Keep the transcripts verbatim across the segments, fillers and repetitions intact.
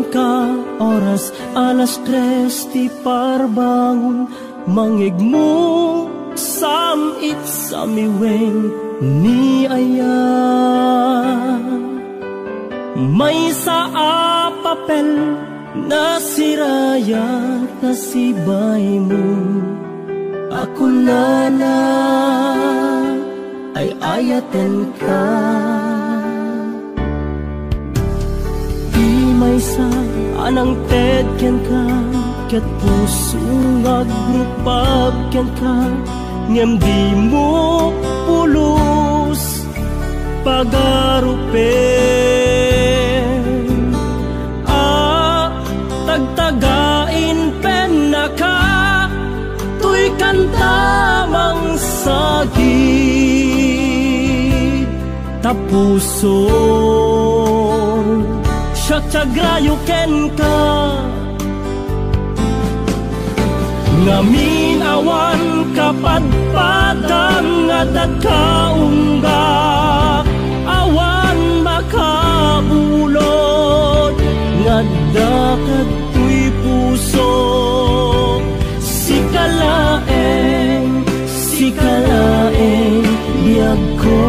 Ka oras alas tres ti parbangon, mangngegmo sam-it samiwen ni aya. Maysa a papel nasirayat ta sibaymo a kunana, ay-ayatenka. Ti maysa a nangted kenka, ket puso nga agrupab kenka, ngem dimo pulos pagarupen. A tagtagain pennaka, toy kanta mangsagid. Ta puson, siak ti agrayo kenka. Ngamin awan kapadpadam nga adda ka unggak, awan makabulod nga adda kadtoy puso. Sika laeng, sika laeng biagko.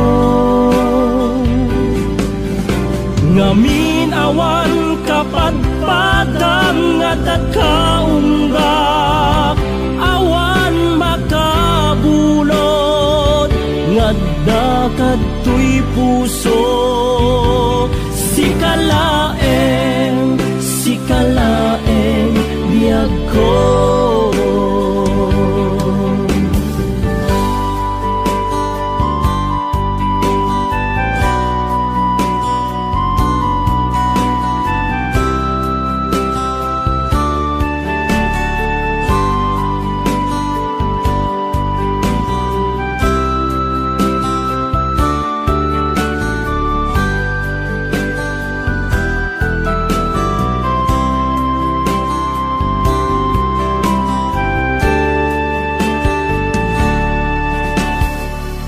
Ngamin awan kapadpadam nga adda ka unggak, awan makabulod nga adda kadtoy puso. Sika laeng, sika laeng biagko.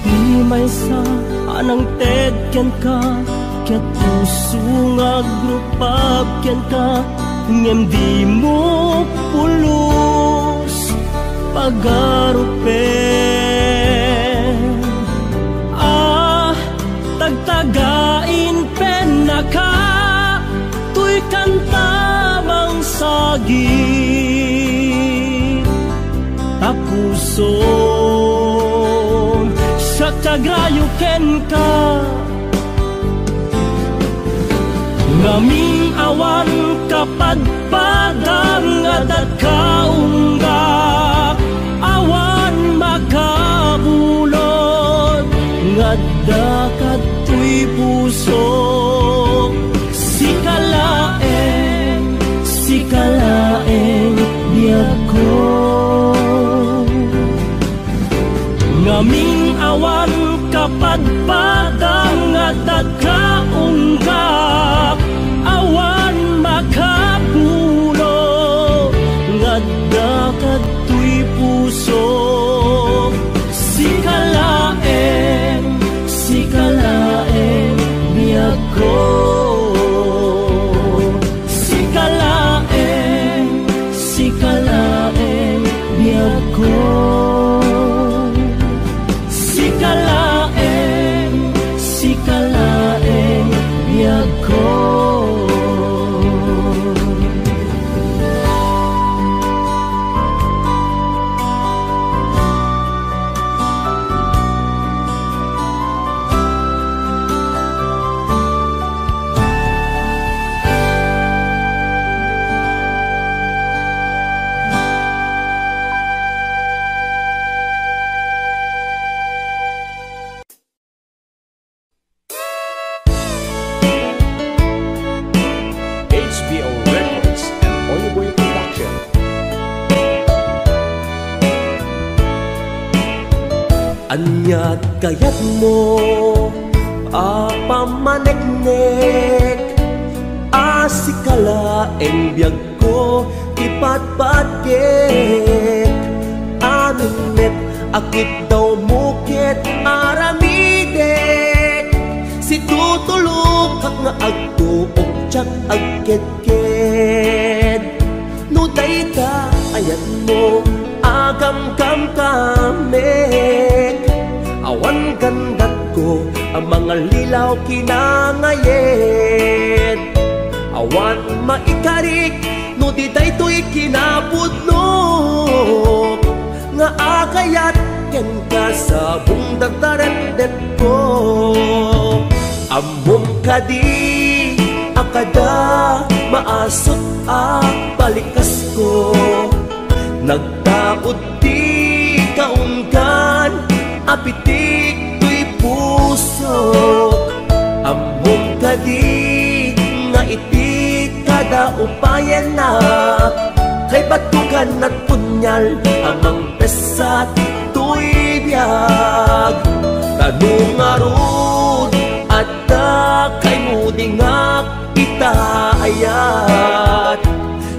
Ti maysa a nangted kenka, ket puso nga agrupab kenka, ngem dimo pulos pagarupen. Ah, tagtagain pennaka, toy kanta mangsagid. Ta puson, siak ti agrayo kenka. Ngamin awan kapadpadam nga adda ka unggak, awan makabulod nga adda kadtoy puso. Sika laeng, sika laeng biagko. Ngamin awan kapadpadam nga adda ka unggak, awan makabulod nga adda kadtoy puso. Sika laeng, sika laeng biagko. Sika laeng, sika laeng biagko. Sika laeng, sika laeng biagko. H B O Records and Oliboy Production. Ania ti kayatmo a pammaneknek a sika laeng biag ko ti patpatkek, amin met a kidawmo ket aramidek. Situtulokak nga agtuok diak agketket. Yatmo a kamkamkamik, awan gandatko a mangallilaw kinangayid. Awan maikarik no di daytoy kinapudno nga agayat kenka sabong dardarepdepko. Ammom kadi a kada maasut a balikasko, nagtaud ti kaunggan a pitik toy pusok. Ammom kadi nga iti kada upayennak, kay batugan nagpunyal a mangpessat toy biag. Ta no ngarud adda kaymo dingak ita ayat,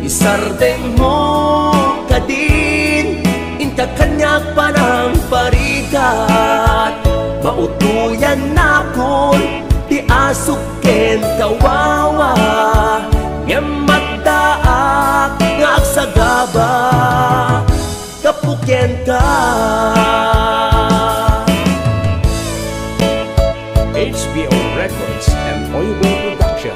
isardengmo kadin, inka kaniak panangparigat. Mautoyannakon ti asuk ken kawawa, ngem addaak nga agsagaba gapu kenka. H B O Records and Oyoboy Production.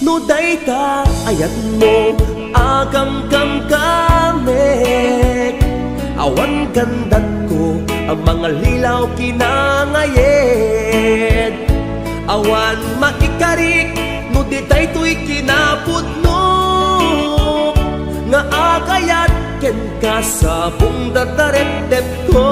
No dayta ayatmo a kamkamkamik, awan gandatko a mangallilaw kinangayid. Awan maikarik no di daytoy kinapudno nga agayat kenka sabong dardarepdepko.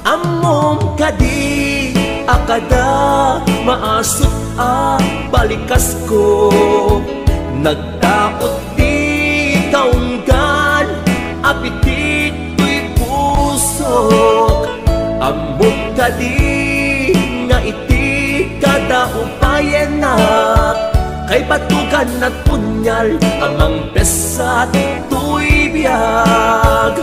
Ammom kadi a kada maasut a balikasko, nagtaud ti kaunggan a pitik toy pusok. Ammom kadi nga iti kada upayennak, kay batugan nagpunyal a mangpessat toy biag.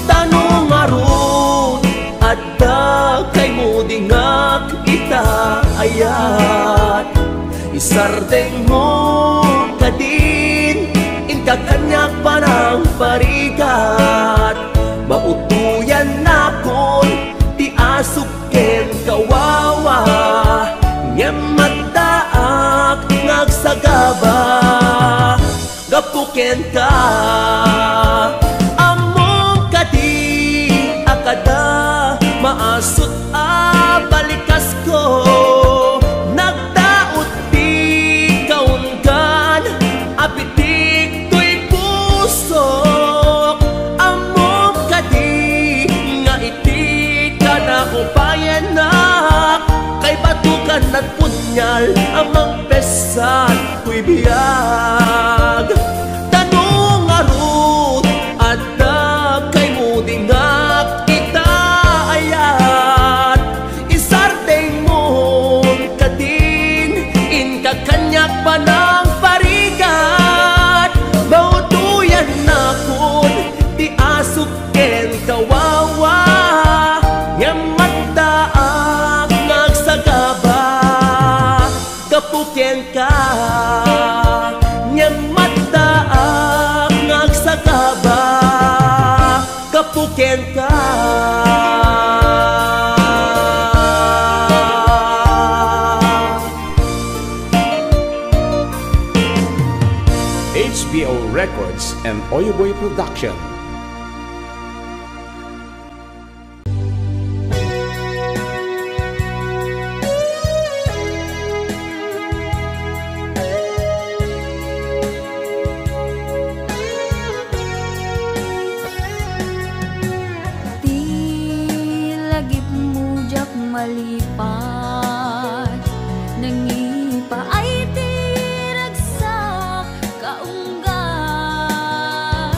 Ta no ngarud adda kaymo dingak ita ayat, isardengmo kadin, inka kaniak panangparigat. Mautoyannakon ti asuk ken kawawa, ngem addaak nga agsagaba gapu kenka. Ammom kadi a kada maasut a balikasko, nagtaud ti kaunggan a pitik toy pusok. Ammom kadi nga iti kada upayennak, kay batugan nagpunyal a mangpessat toy biag. Ta no ngarud adda kaymo dingak ita ayat, isardengmon kadin, inka kaniak panangparigat. Mautoyannakon ti asuk ken kawawa, ngem addaak nga agsagaba gapu kenka. Ngem addaak nga agsagaba gapu kenka. H B O Records and Oyoboy Production. Ti lagipmo diak malipat, nangipaay ti ragsak kaunggan.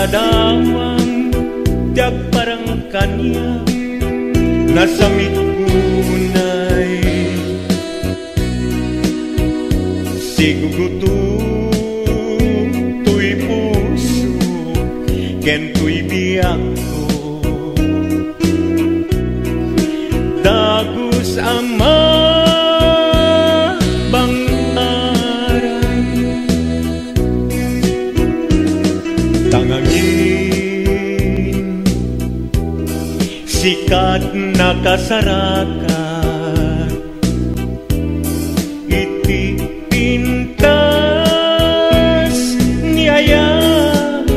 Adawam ti agparang kaniak, nasamit unay. Sigugutom toy puso ken toy biagko. Dagus a mabang-aran. Tangangin, sika ti nakasarakan iti pintas ni ayat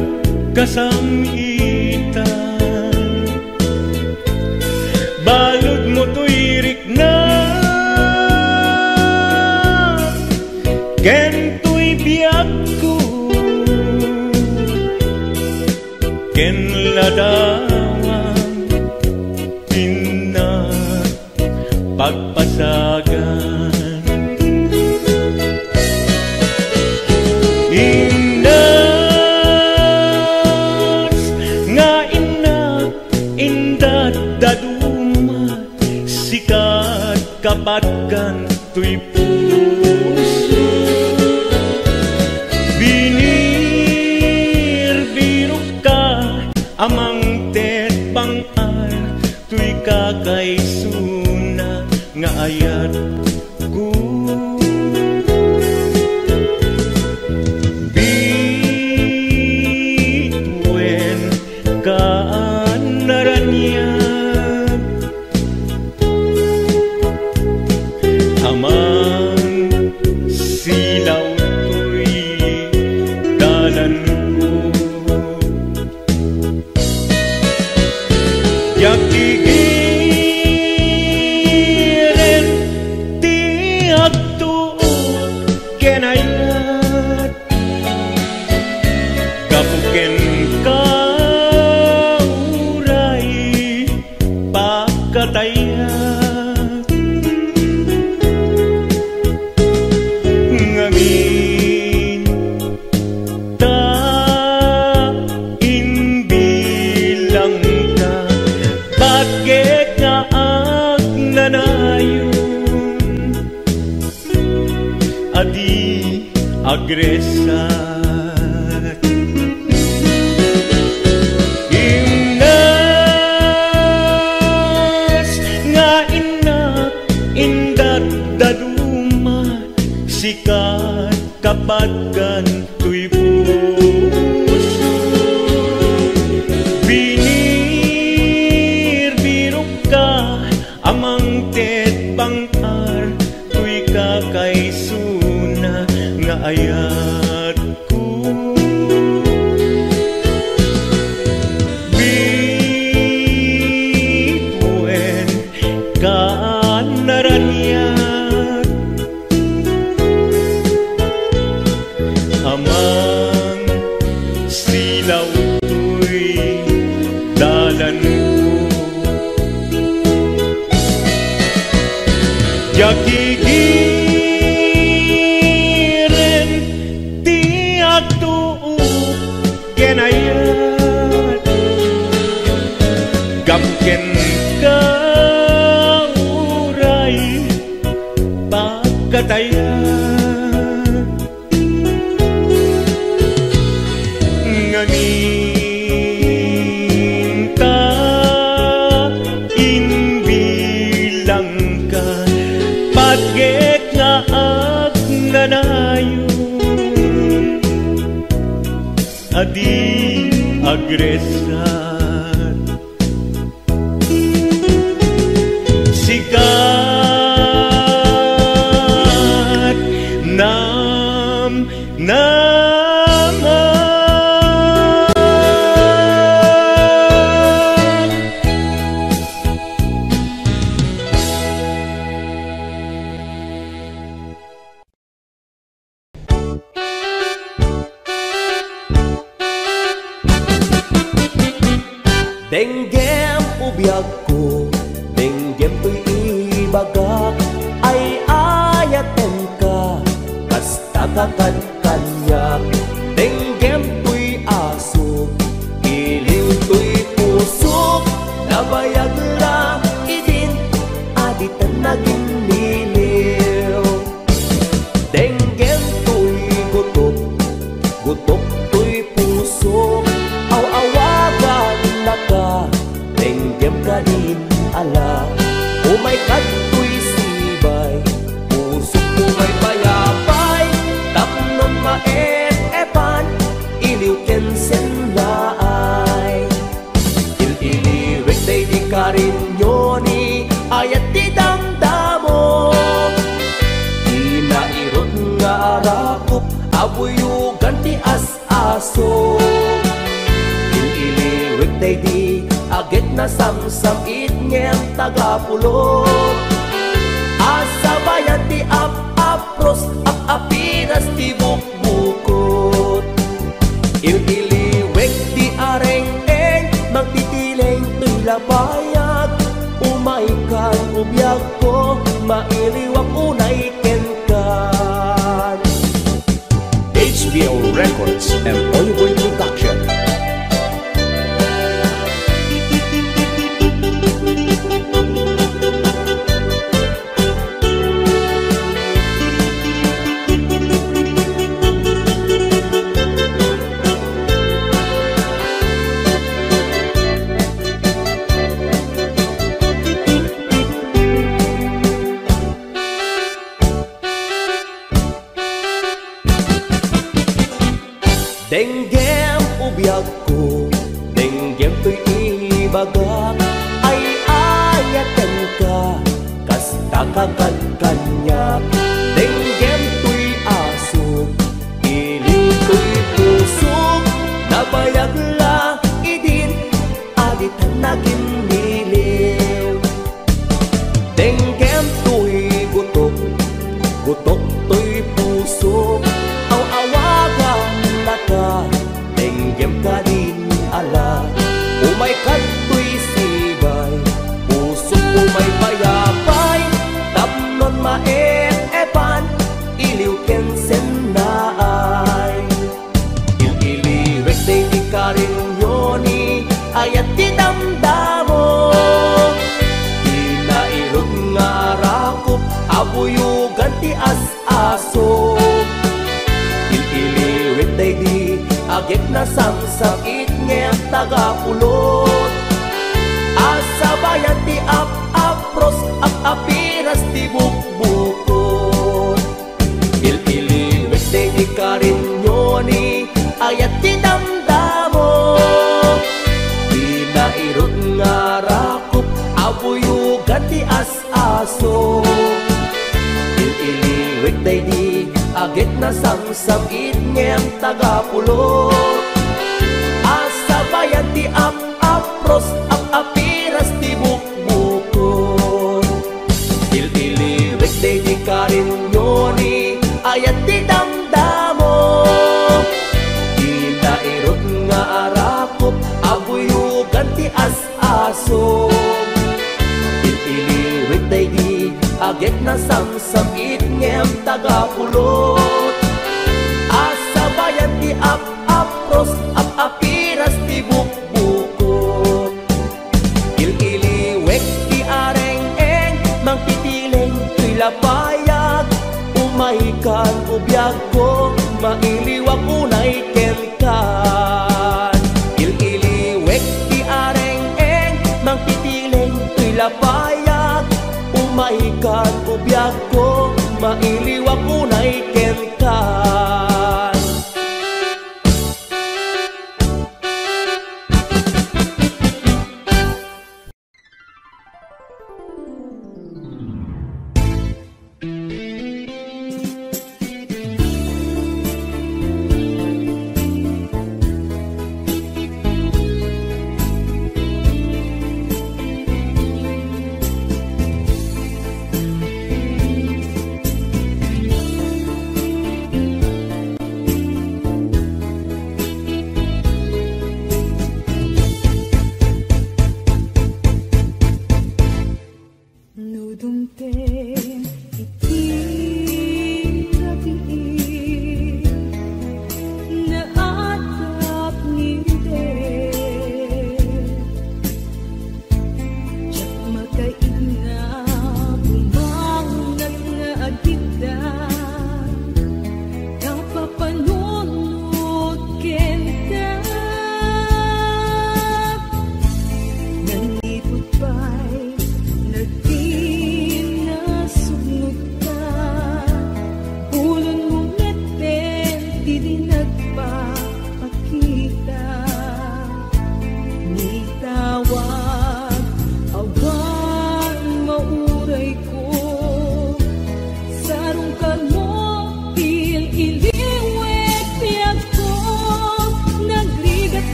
kasam-itan. Baludmo toy rikna ken toy biagko, ken ladawan ti nagpagpasagan. Indas nga innak, indaddaduma, sika ti kapatgan toy puso. Binirbirokka a mangted bang-ar toy kakaisuna nga ayatko. Bituen ka a naraniag, Aman silaw toy dalanko. Diak igiren ti agtuo ken ayat. Gapu kenka, uray pakatayak. Ngamin ta imbilangka, patgek nga agnanayon. Adi agresat. Innas nga innak, indaddaduma, sika ti kapatgan toy puso. Binirbirokka a mangted bang-ar toy kakaisuna nga ayatko. Bituen ka a naraniag. Aman silaw toy dalanko. Diak igiren ti agtuo ken ayat. Gapu kenka, uray pakatayak. Ngamin ta imbilangka, patgek nga agnanayon. Adi agresat. Sika ti namnama. Denggem, o biagko, denggem toy ibagak, ay-ayatenka, kasta ka kad kaniak. Denggem toy asuk, Kup a buyogan ti as-aso. Il-iliwek daydi agek nasamsam-it ngem tagapulot. Asabayan ti ap-apros, ap-apiras ti bukbukot. Il-iliwek ti areng-eng, mangtitileng toy labayag. Umaykan, ubiagko, mailiwak unay kenka. H B O Records and Oy Boy Production. Denggem, ubiagko, denggem toy ibagak, ay-ayatenka, kasta ka kad kaniak. Denggem toy asuk, iliw toy pusok, nabayag la idin, a ditan nagimmiliw. Denggem toy gutok, gutok toy pusok, aw-awagannaka, denggem kadin ala. Umayka toy sibay, pusok, umay payapay, tapnon maep-epan, iliw ken sennaay. Il-iliwek daydi karinyo ni ayat ti damdamo. Ti nairut nga rakup a buyogan ti as-aso. Il-iliwek daydi agek nasamsam-it ngem tagapulot. Asabayan ti ap-apros, ap-apiras ti bukbukot. Il-iliwek daydi karinyo ni ayat ti damdamo. Ti nairut nga rakup a buyogan ti as-aso. Il-iliwek daydi agek nasamsam-it ngem tagapulot. Asabayan ti ap-apros, ap-apiras ti bukbukot. Il-iliwek daydi karinyo ni ayat ti damdamo. Ti nairut nga rakup a buyogan ti as-aso. Il-iliwek daydi agek nasamsam-it ngem tagapulot. Asabayan ti ap-apros, ap-apiras ti bukbukot. Il-iliwek ti areng-eng, mangtitileng toy lapayag. Umaykan, ubiagko, mailiwak unay kenka. Il-iliwek ti areng-eng, mangtitileng toy lapayag. Umaykan, ubiagko, mailiwak unay kenka.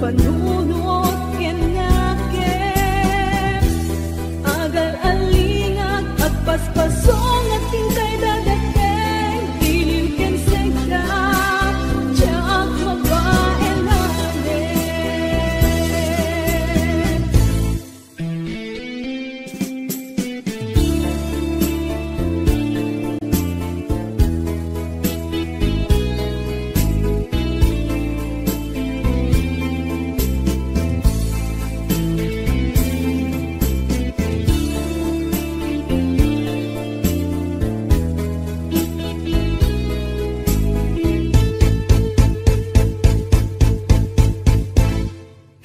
Panunot ken nakem, agal-alingag, agpaspasong, agtingkay dadateng, iliw ken sengka, diak mabaelan.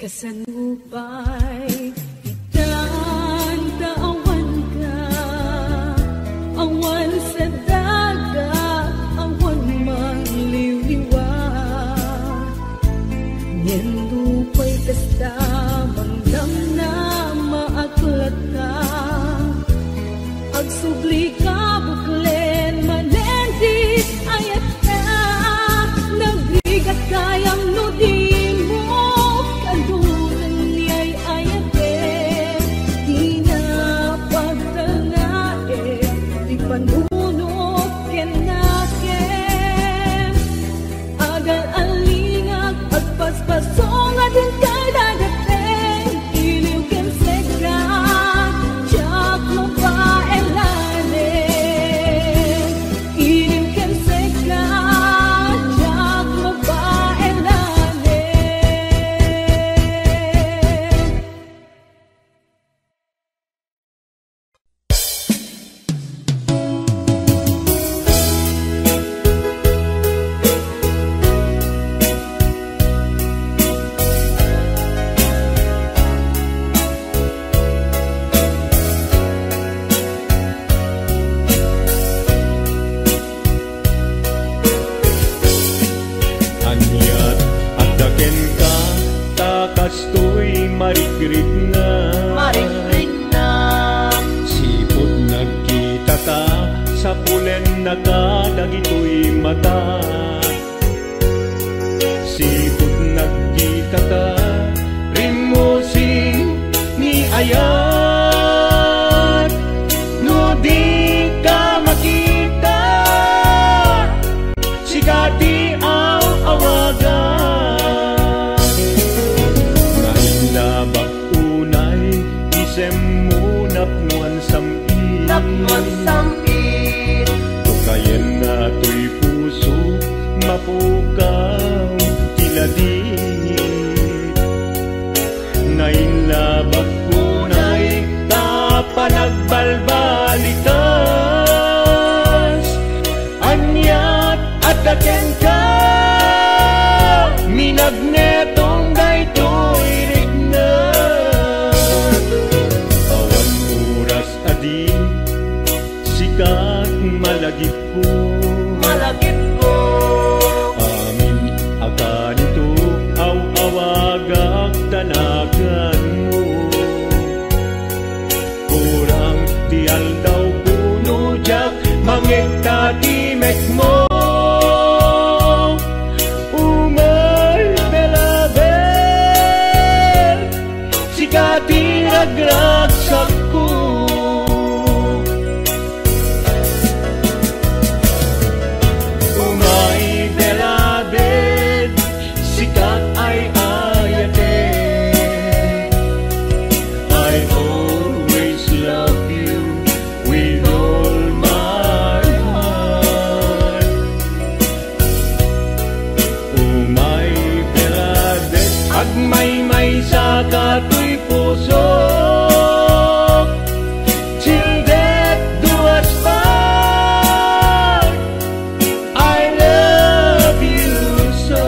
Kasano pay itan ta awanka, awan sadaga, awan mangliwliwa. Ngem nupay kasta, mangdamnama ak latta. Agsubli ka, buklen manen ti ayatta. Nagrigat gayam no dimo kaduren ni ay-ayatem. Dina pagtalnaem ti panunot ken nakem. Agal-alingag, agpaspasong, agingkay dadateng, iliw ken sengka, diak mabaelan. Iliw ken sengka, diak mabaelan. Aniat adda kenka, ta kastoy marikrikna. Marikrikna. Sipud nagkitaka, sapulennaka dagitoy mata. Sipud nagkitaka, rimmusing ni ayat. No dika makita, sika ti aw-awagan. Nainlabak unay, isemmo napnuan sam-it. Napnuan sam-it. Tukayen nga toy puso, mapukaw ti ladi. Nainlabak unay ta panagbalbalikas. Aniat adda kenka, minagnetong daytoy rikna. Awan oras a di sika malagipko. Malagipko. Amin a kanito, aw-awagak ta naganmo. Kurang ti aldawko no diak mangegta ti mekmo. Umay, beloved, sika ti ragragsakko. Umay, beloved, sika ay-ayatek. I always love you with all my heart. Umay, beloved, agmaymaysa ka toy pusok. Till death do us part, I love you so.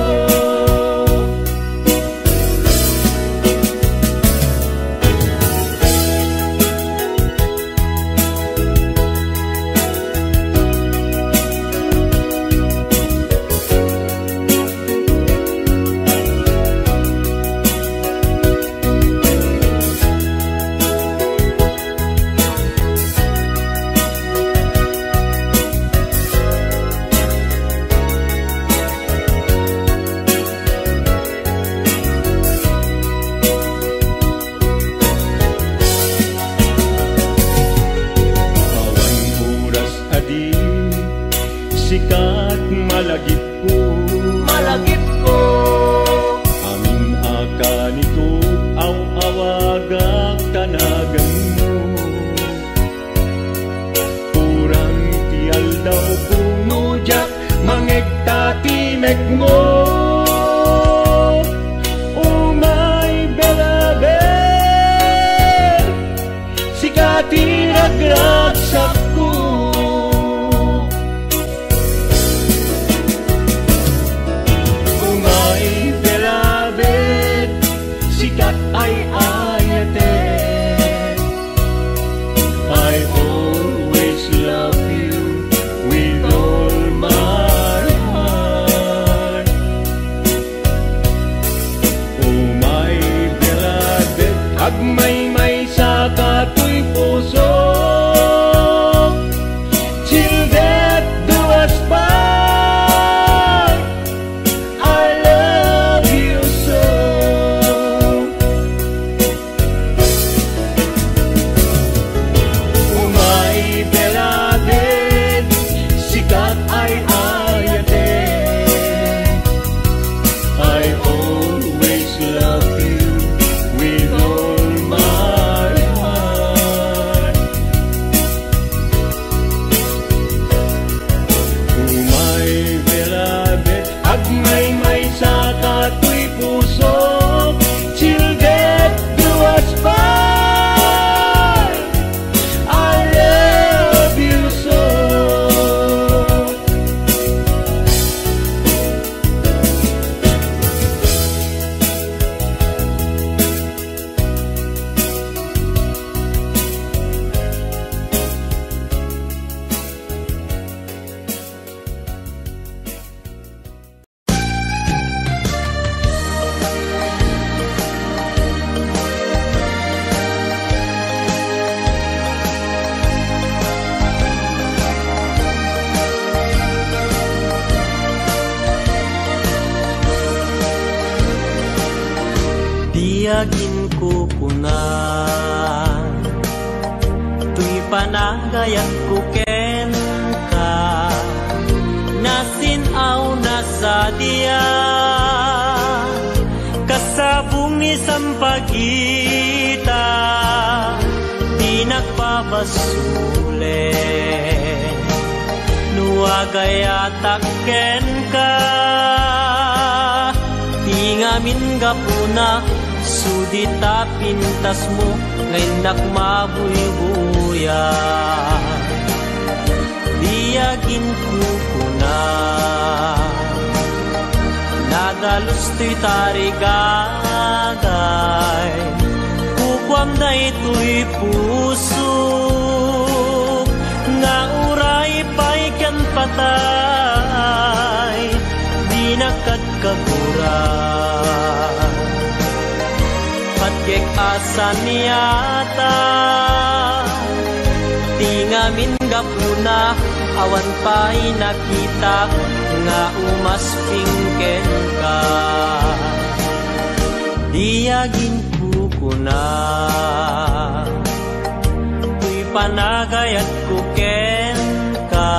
Diak inkukuna, toy panagayatko kenka, nasin-aw na sadiak, kasabong ni sampagita, dinak pabasolen. No agayatak kenka, ti ngamin gapuna, sudita pintasmo, nga innak mabuybuya. Diak inkukuna, nadalus toy tarigagay, kukuam daytoy pusok, nga uray pay ken patay, dinak kadkagura. Patgek a saniata, ti ngamin gapuna, awan pay nakitak nga umasping kenka. Diak inkukuna, toy panagayatko kenka,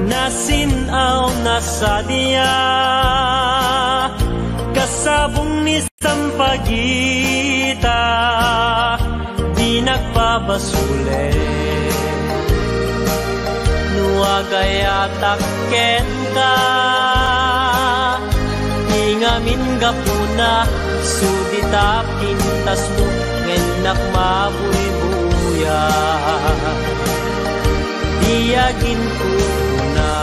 nasin-aw na sadiak, kasabong ni sampagita, dinak pabasolen. No agayatak kenka, ti ngamin gapuna, sudita pintasmo, nga innak mabuybuya. Diak inkukuna,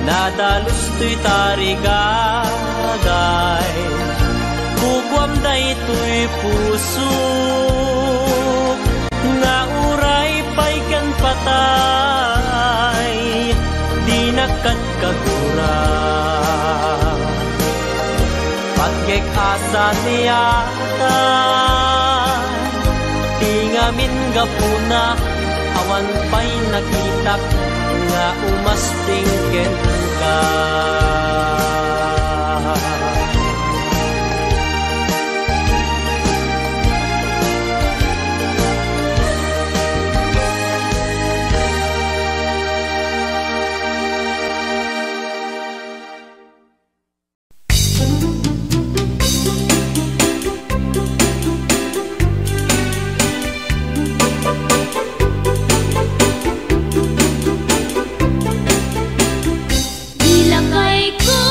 nadalus toy tarigagay, kukuam daytoy pusok, nga uray pay ken patay, dinak kadkagura. Patgek a saniata, ti ngamin gapuna, awan pay nakitak nga umasping kenka. Di lakayko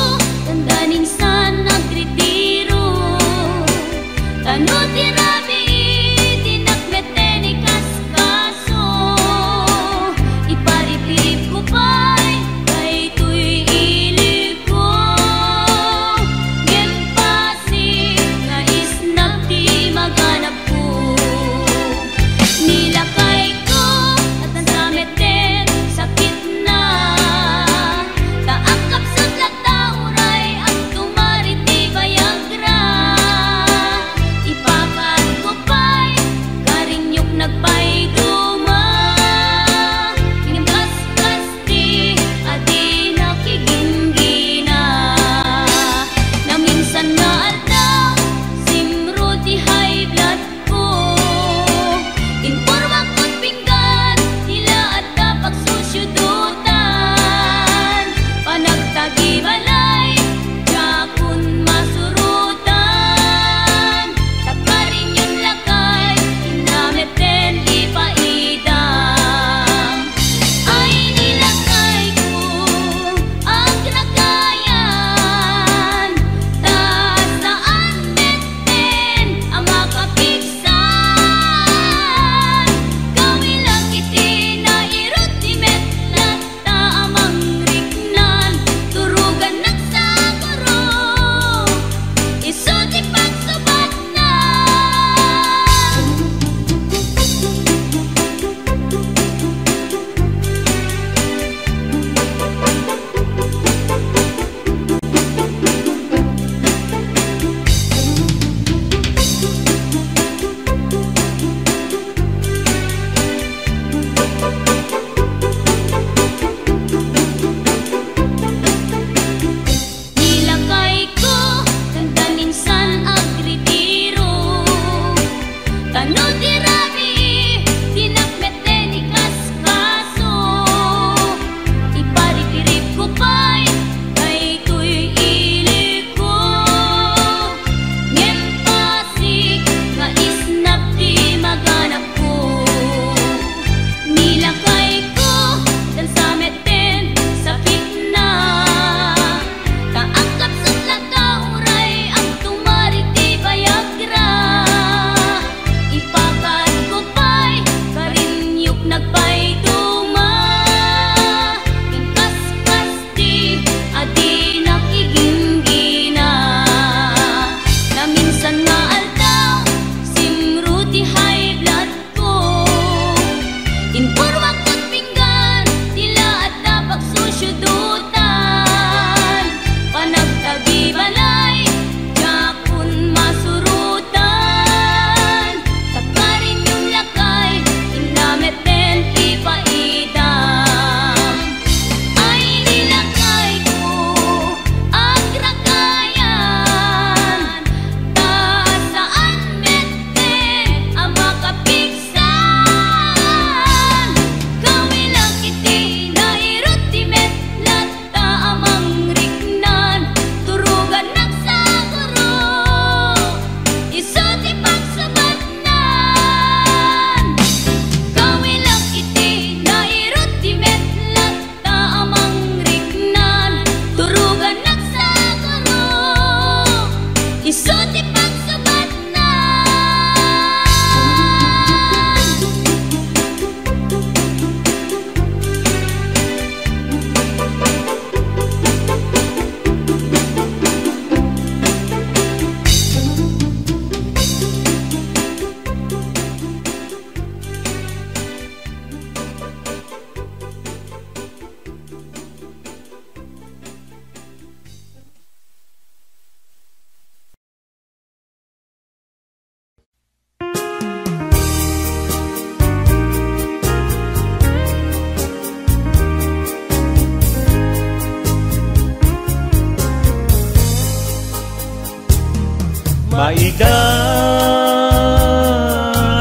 Maida,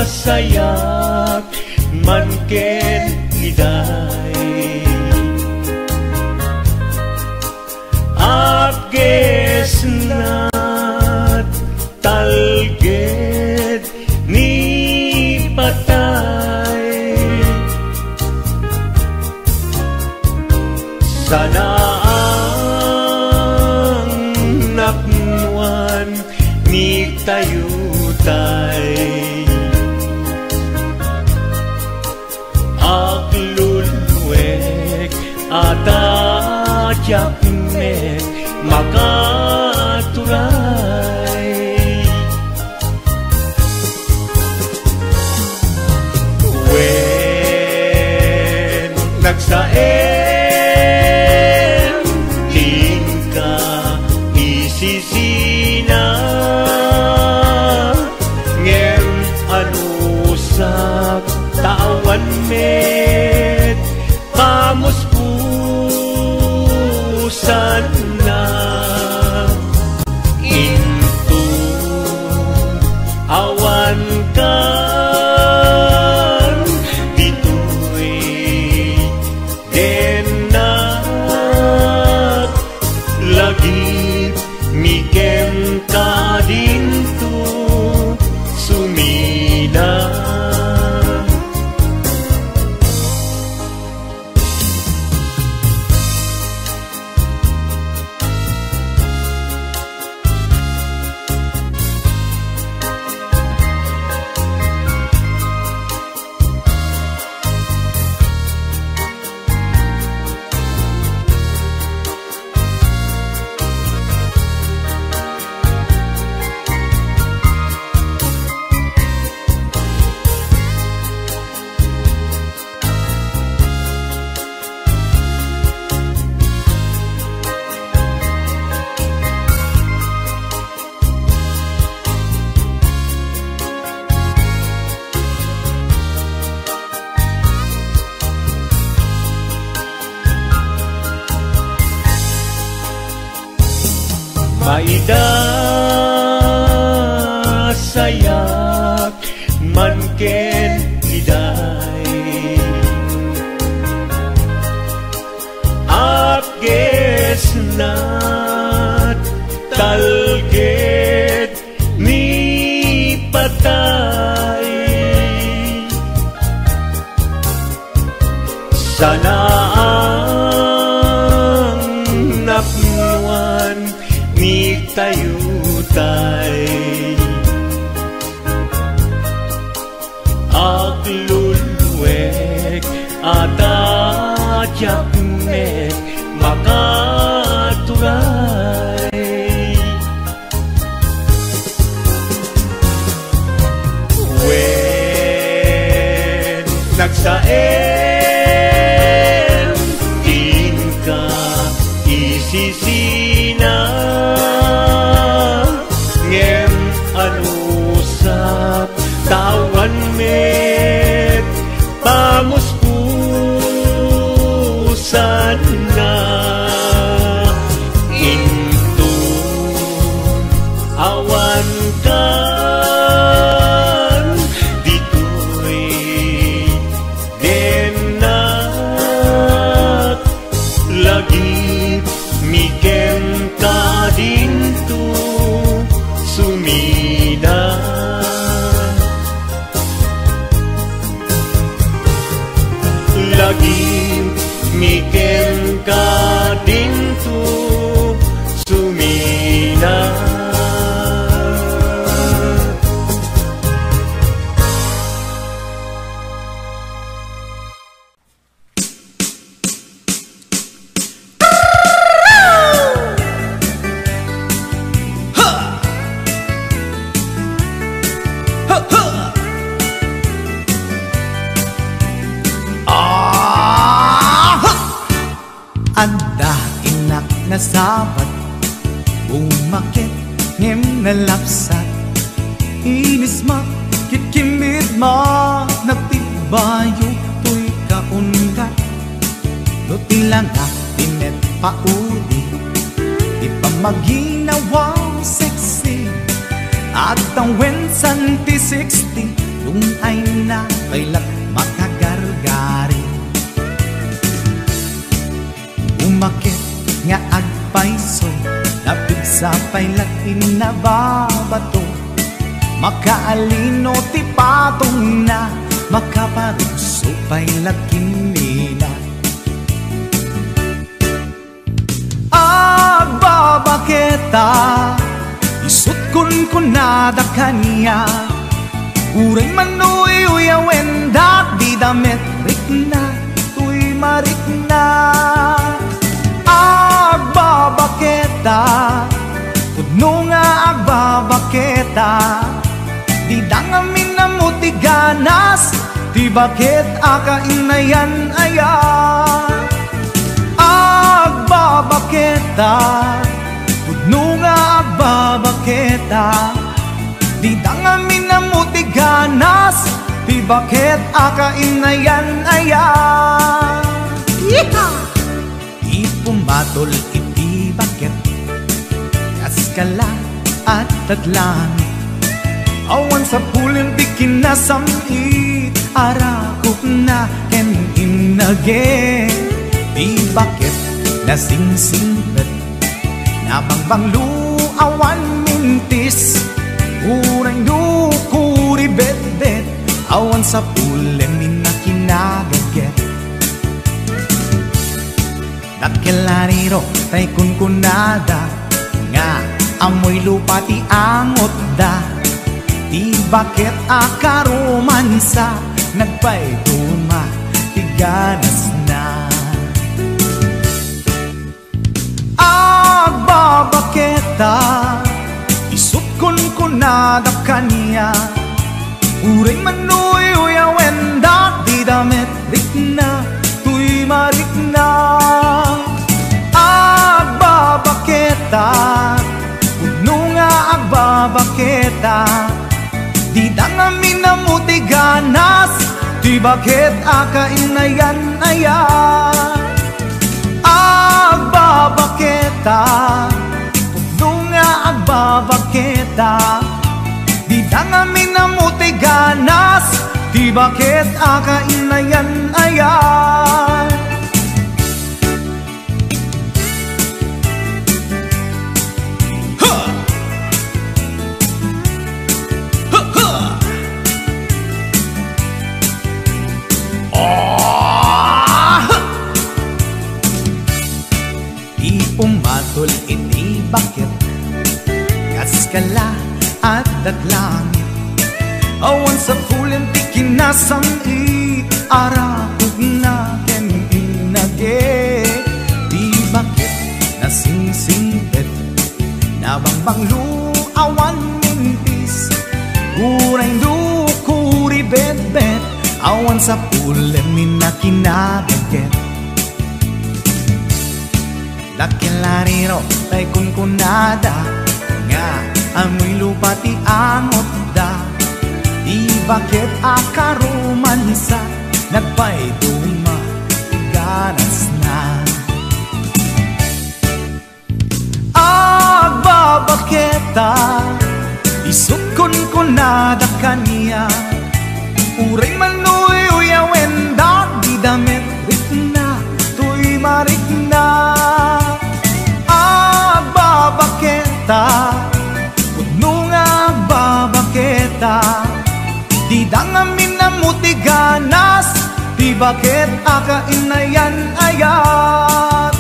sayak man ken iday. Apgesna talged ni patay. Sanaang napnuan ni tayutay. Agluluek a tatiak met makaturay. Wen nagsaem ti inka isisina, ngem anusab ta awan met pamuspusanna. Inton awan kan ditoy, dennak lagip mi kenka dinto sumina. Maida, sayak man ken iday. Apgesna talged ni patay. Sanaang napnuan ni tayutay. Agluluek a tatiak met makaturay. Wen nagsaem ti inka isisina, ngem anusab ta awan met pamuspusanna. Inton awan kan ditoy, dennak lagip mi kenka dinto sumina. Lagip mi kenka dinto sumina. Adda innak nasabat, bumakit ngem nalapsat. Inismak ket kimmit, nagtibayo toy kaunggat. No ti langak ti met pauli, ti pamaginawa sexy. San ti sixty, dungayna pay la makagargari. Umaket nga agpayso, napigsa pay la ti nababato. Makaalino ti patongna, makaparugso pay la kimmina. Agbabaketa, isut' kunkunada kaniak. Uray man uyuyawen da, dida met rikna, tuy marikna. Agbabaketa, pudno nga agbabaketa, dida ngamin ammo ti ganas, ti baket a kainayan-ayan. Agbabaketa, pudno nga agbabaketa, dida ngamin ammo ti ganas, ti baket a kainayan-ayan. Yeehaw! Ipumatol iti baket, kas kala, adda't langit. Awan sapulen ti kinasam-it, arakupna ken innage. Ti baket nasingsingpet, nabangbanglo, awan mintis. Uray no kuribetbet, awan sapulen ni nakinagatget. Dakkel a riro tay kunkunada nga ammoy lupa ti angotda. Ti baket a karomansa, nagpayduma ti ganasna. Agbabaketa, isut' kunkunada kaniak. Uray man uyuyawen da, dida met rikna, tuy marikna. Agbabaketa, pudno nga agbabaketa, dida ngamin ammo ti ganas, ti baket a kainayan-ayan. Agbabaketa, pudno nga agbabaketa, dida ngamin ammo ti ganas, ti baket a kainayan-ayan. Ha! Ha, ha! Ah, ha! Ti pumatol iti baket, kas kala, adda't langit. Awan sapulen ti kinasam-it, arakupna ken innage. Ti baket nasingsingpet, nabangbanglo, awan mintis. Uray no kuribetbet, awan sapulen ni nakinagatget. Dakkel a riro tay kunkunada nga ammoy lupa ti angotda. Ti baket a karomansa, nagpayduma ti ganasna. Agbabaketa, isut' kunkunada kaniak. Uray man uyuyawen da, dida met rikna, tuy marikna. Agbabaketa, pudno nga agbabaketa, dida ngamin ammo ti ganas, ti baket a kainayan-ayan.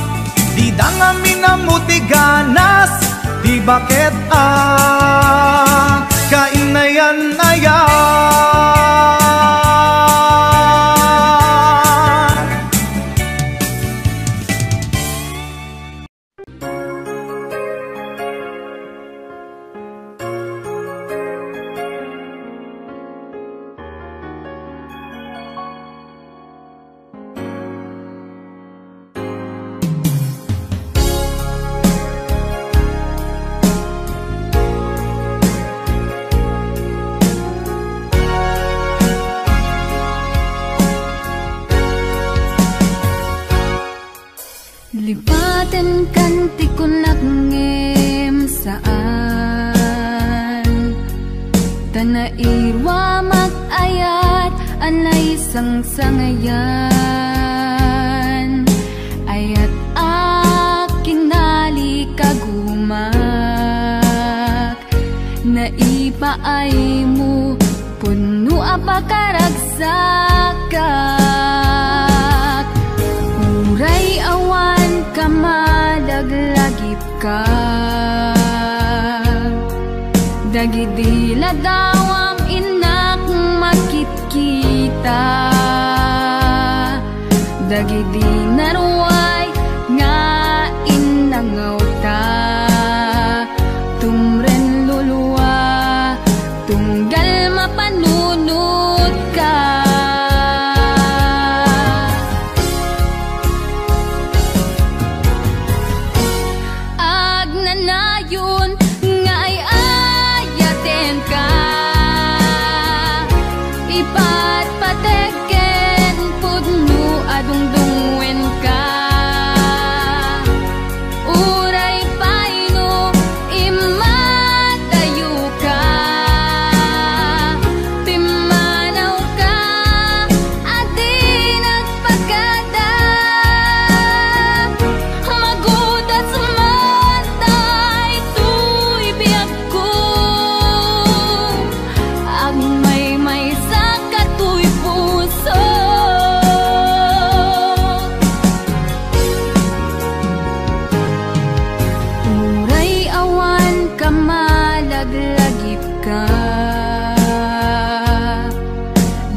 Dida ngamin ammo ti ganas, ti baket a kainayan-ayan. Nairuamak ayat a naisangsangayan, ayat a kinalikagumak, naipaaymo pudno a pakaragsakak, uray awan ka malaglagip ka. Dagidi ladawam innak makitkita, dagidi naruay nga innangawta, tumren lulua, tunggal mapanunotka. Agnanayon nga ay-ayatenka, ipatpatek ken pudno a dungdungngoenka. Uray pay no immadayoka, pimmanawka a di nagpakada. Magudas man daytoy biagko, agmaymaysa katoy puso. Uray awan ka malaglagipka,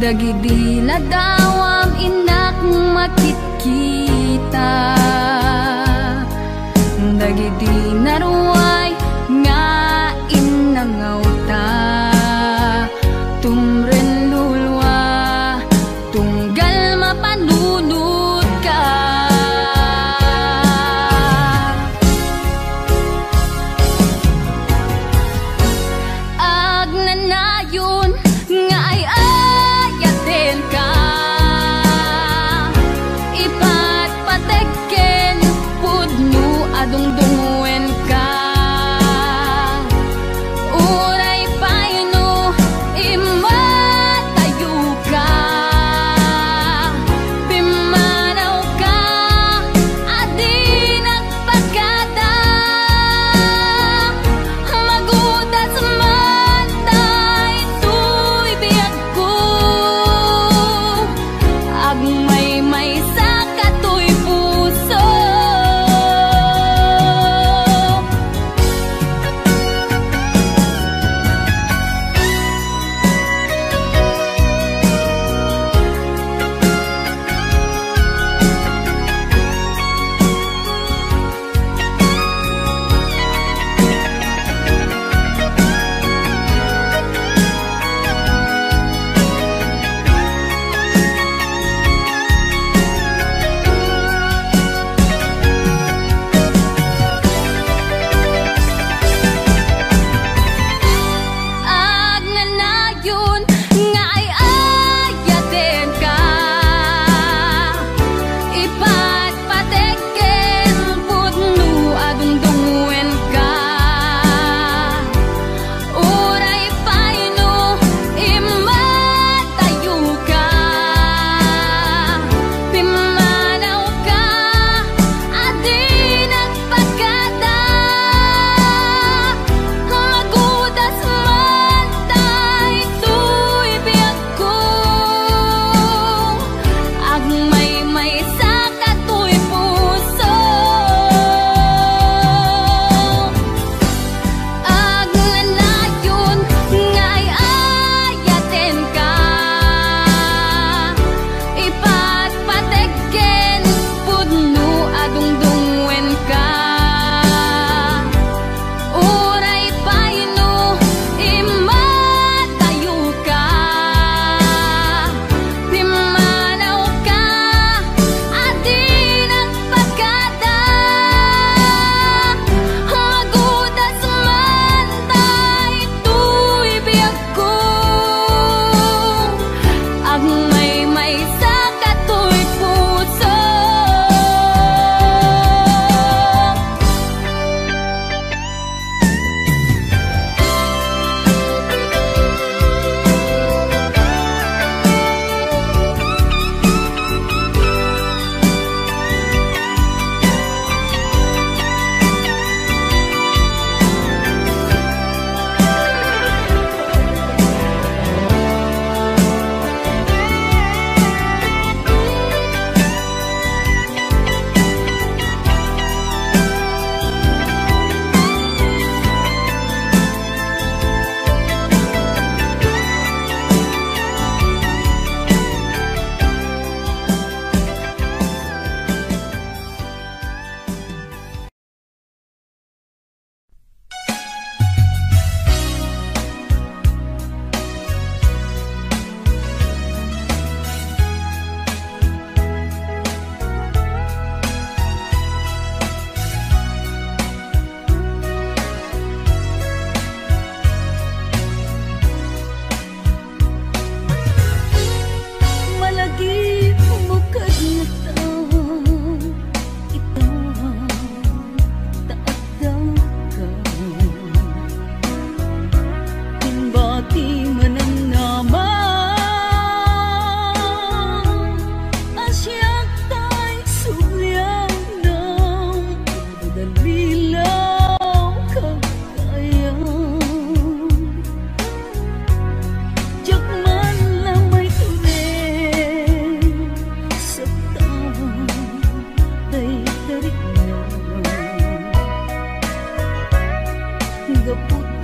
dagidi ladawam innak makitkita, dagidi naruay nga innangawta, tumren lulua, tunggal mapanunotka. Agnanayon nga ay-ayatenka,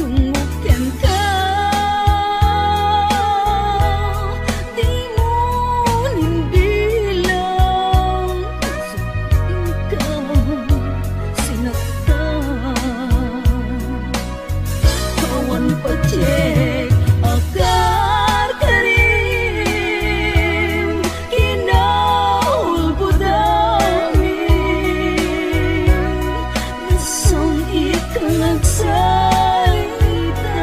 Kenka, dimo nimbilang, inka sinaktan. Awan patiek a karkarim, kinaulbodami. Nasam-it ka nagsalita.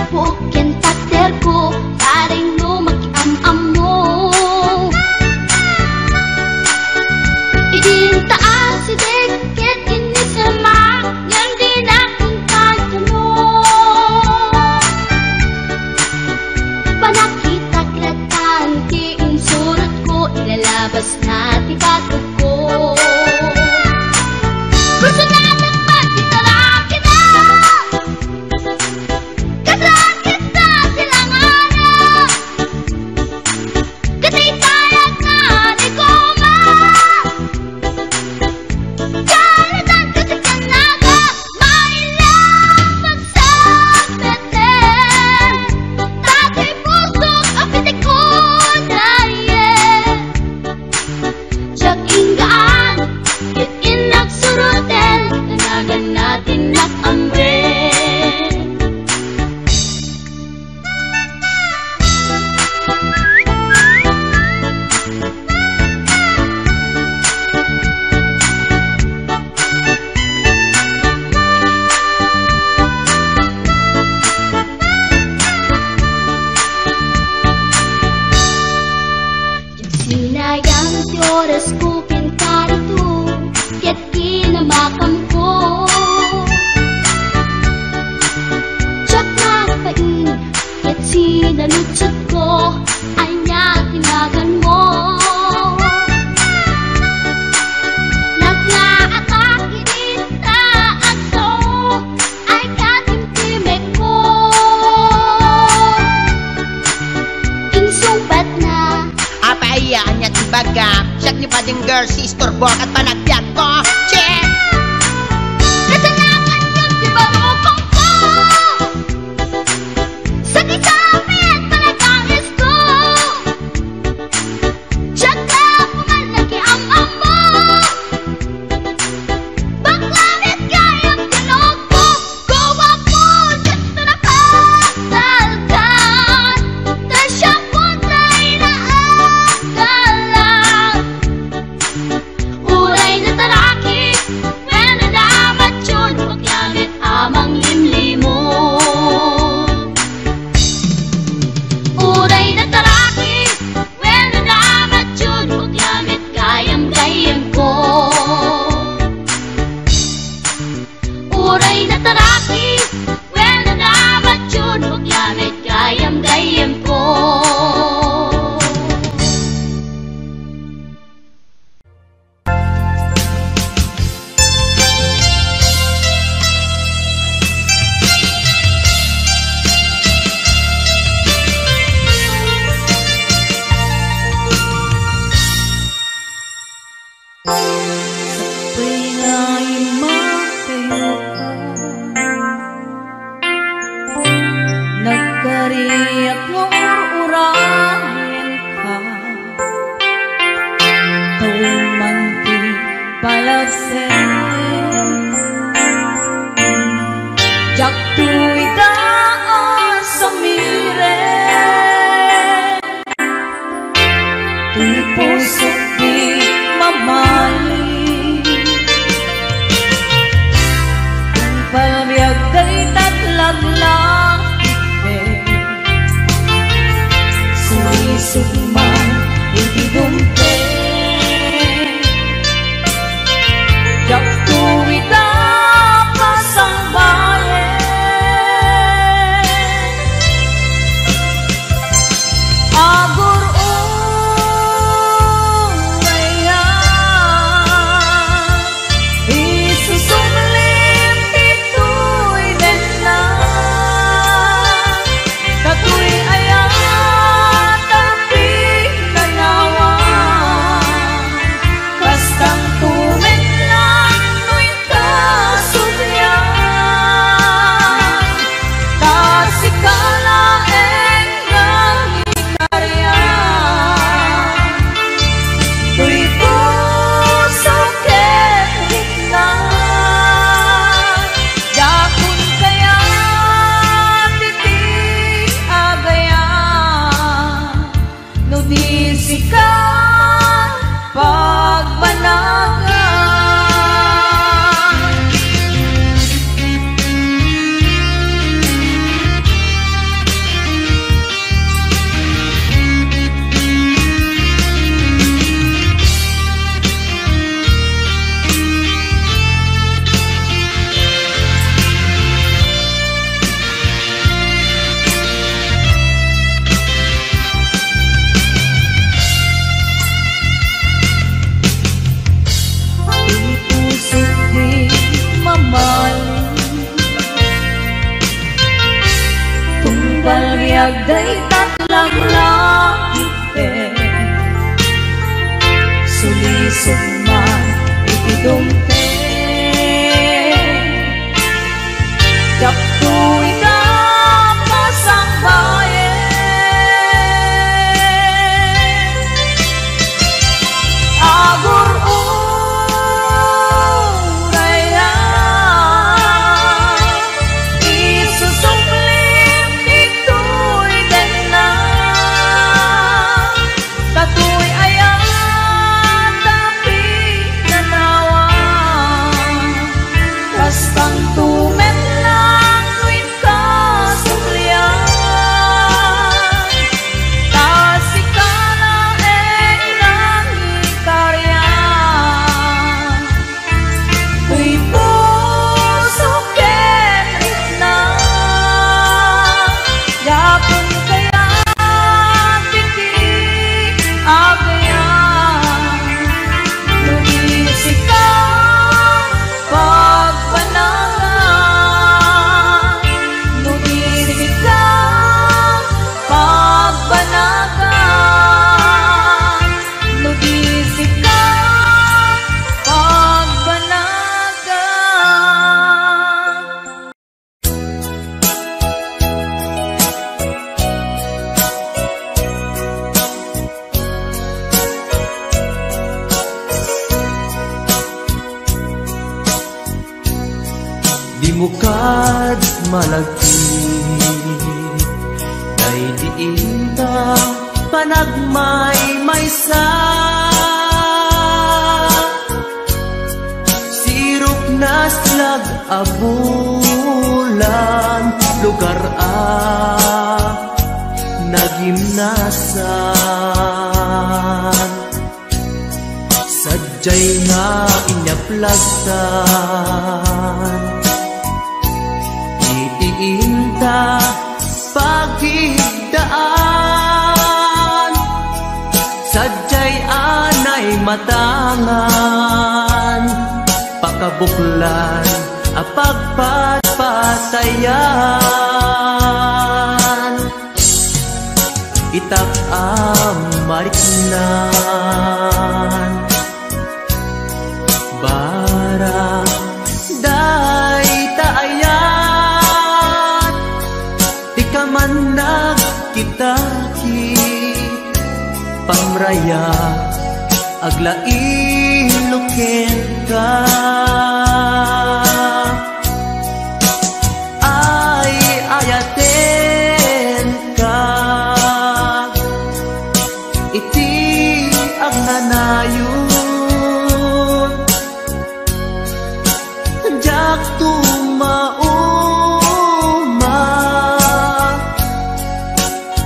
Buok ken takderko, bareng no makiam-ammo. Idinta a sideg ket innisemak, ngem dinak inkadkano. Panakitak latan ti insurotko, ilalabasna ti batogko. Personadak man ti tarakida. Kasakit sa silanganan. Kataytayakna ni Goma. Kaladan kasi kanaga, mailang magsapete. Dati pusok a pitikuda, yeah. Diak inggaan, ket innak suroten, kanagan natin nak amren. Sinayang ti orasko ken karito, ket kinamakamko. Diak nagbain, ket sinaludsodko, ania ti naganmo? Nagngaatak idi ta agso, ay katimtimekko. Insungbatna. Apay aya, ania ti bagam? Siak ni Bading Girl, si istorbo ket panagbiagko. Che! Kasanakan yun ti barukongko. Sakit sa amin, panagangisko. Diak la puman nakiam-ammo. Bakla met gayam ti lugpo, guwapo, diak ta napatalkan, ta siak putay naagalan. Uray natarakis, wenno namatyon, bakla met a manglimlimo. Uray natarakis, wenno namatyon, bakla met gayam-gayyemko. Uray natarakis, wenno namatyon, bakla met gayam-gayyemko. Sakbay nga immakayo ka, nagkariak nga ur-urayenka. Tawen man ti palabsem, diakto ida a sumiren. Ti pusok ti mamali. Ti palbiag dayta ti laglagipem. Sulisog man iti dumteng. Diakto ida pasangbayen. Agur-urayam, isusumlim ditoy denna. Datoy aya ta pinanawan, kastanto met lang no inka sumlian, ta sika laeng nga ikarian. Toy puso ket rikna, dakon kayat iti agayam, no di sika pagbanagan. Palbiag dayta ti langlagipen, sulisog man iti dumteng. Diak toy ka pasangbayen. Agur-urayna, isusublim ditoy denna. Katoy aya ta pinanawan, kastanto met lang no inkasubli. Ta sika laeng nangikarian. Toy puso ken itna, dapon kayat iti agayam. No di sika pagbanagan, no di sika pagbanagan, no di sika pagbanagan. Dimo kad malagip, daydi inta panagmaymaysa. Sirok naslag a bulan, lugar a nagimnasan. Sadiay nga inyaplastan iti inta pagigdaan. Sadiay a naimatangan, pakabuklan a pagpatpatayan. Itak a mariknan, barang dayta ayat, ti kaman nagkitaki, pamrayat, aglailo kenka. Ay, ayatenka iti agnanayon. Diak tumauma,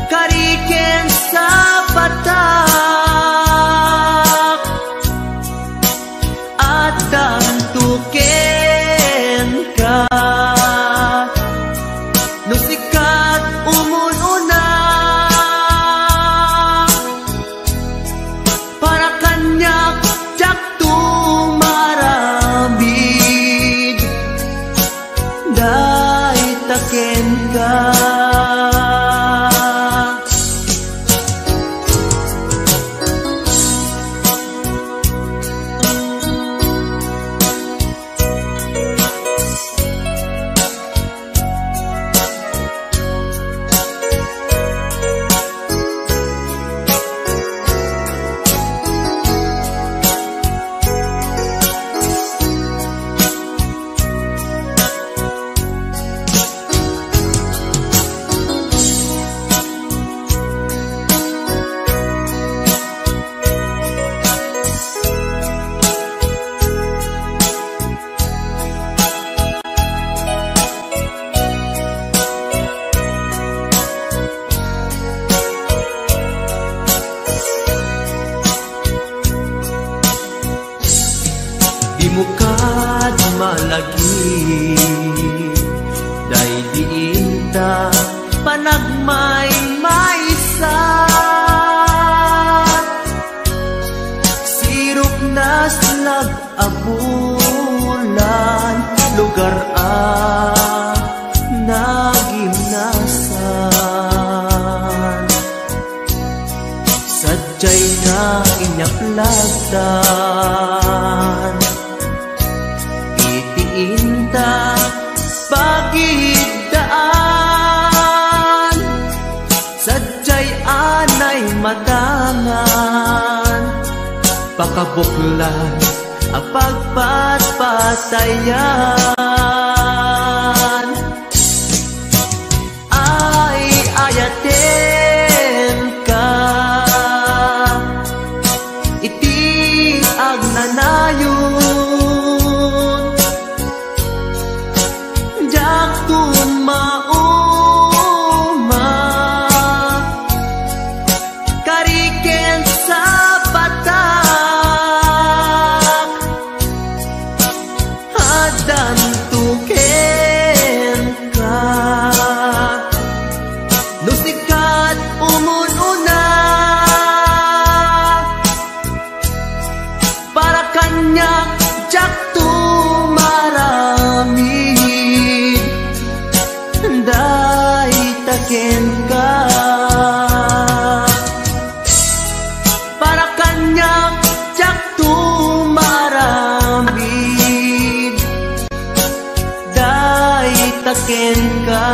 kari ken sapatak, addanto kenka. No sika ti umun-una, para kaniak, diakto maaramid dayta kenka. Dimo kad malagip, daydi inta panagmaymaysa. Sirok naslag a bulan, lugar a nagimnasa. Sadiay nga inyaplastan iti inta pagiddaan. Sadiay anay matangan, pakabuklan a pagpatpatayan. Ay, ayatenka iti agnanayon. Diak tumauma, kari ken sapatak, addanto kenka. No sika ti umun-una, para kaniak, diakto maaramid, dayta kenka. Para kaniak, diakto maaramid, dayta kenka.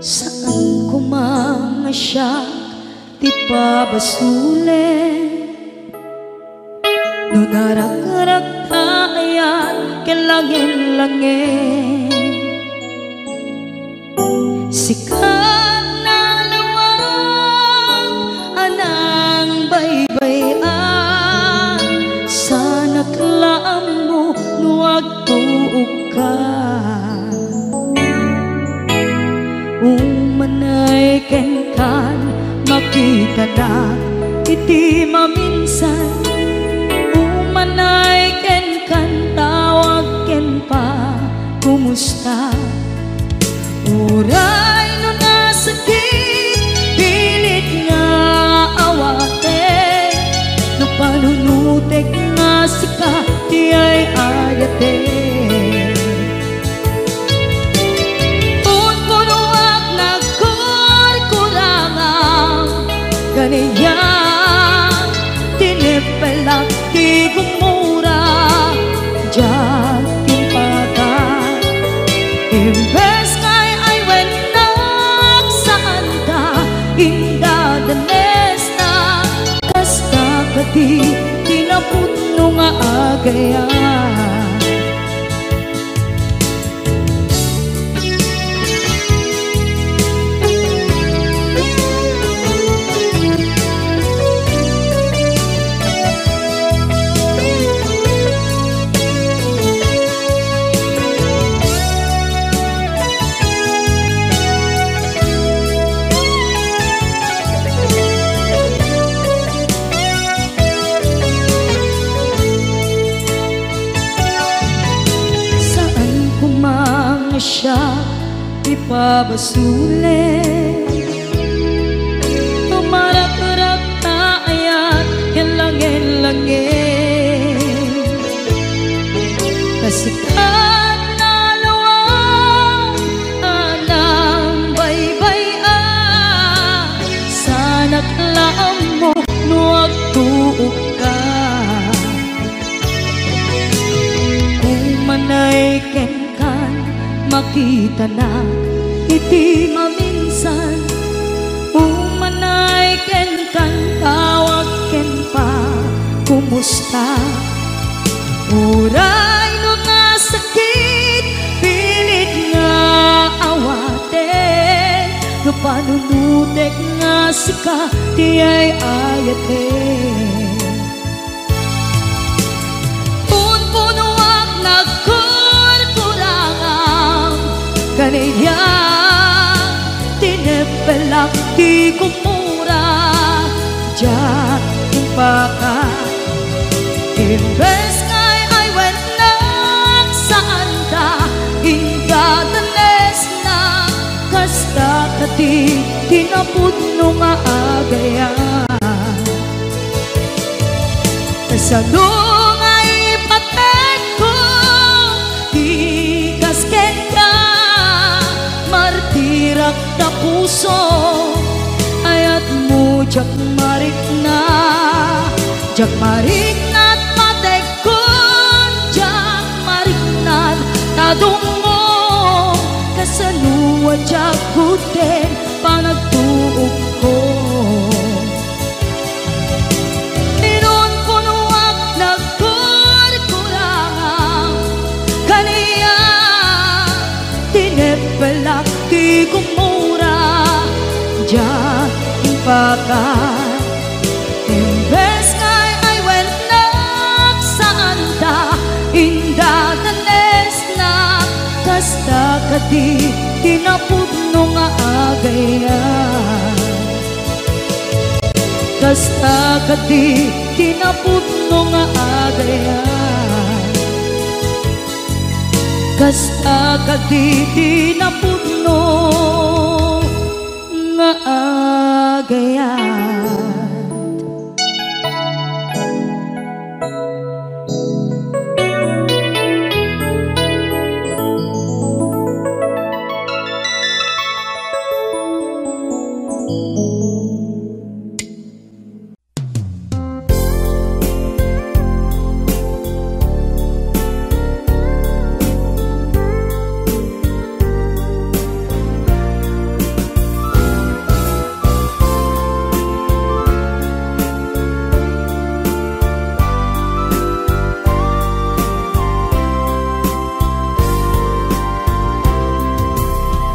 Saan koma nga siak ti pabasolen no narakrak ta ayat ken langin-langin. Sika ti nalawag a nangbaybay-an, saanak la ammo no agtuokka. Umanay kenkan, makitanak iti maminsan. Umanay kenkan, tawag ken pa, kumusta? Uray no nasakit, pilit nga awaten, no panunutek nga sika ti ay-ayaten. Punpunoak nagkurkurangam, ganiak tinipelak ti gumura, diak impaka. Imbes nga ay-aywennak, saanka indadanesna, kasta kadi ti napudno nga agayat. Saan koma nga siak ti pabasolen, tumarakrak ta ayat ken langin-langin. Kasikat nalawag a nangbaybay-an, saanak la ammo no agtuokka. Umanay kenkan, makitanak iti maminsan. Umanay kenkan, tawag ken pa, kumusta? Uray no nasakit, pilit nga awaten, no panunutek nga sika ti ay-ayaten. Punpunoak nagkurkurangam, ganiak tinipelak ti gumura, diak impaka. Imbes nga ay-aywetnak, saanda indadanesnak, kasta kadi ti napudno nga agayat. Kasano nga ipategko ti kas kenka, martirak ta puso, ayatmo diak marikna, diak mariknat pategkon, diak mariknat ta dumngog, kasano a diak gudden panagtuokko. Inunkunoak nagkurkurang kaniak, tineppelak ti gumura, diak impakan. Imbes nga ay-aywetnak, saanda indadanesnak, kasta kadi ti napudno nga agayat. Kasta kadi ti napudno nga agayat. Kasta kadi ti napudno nga agayat.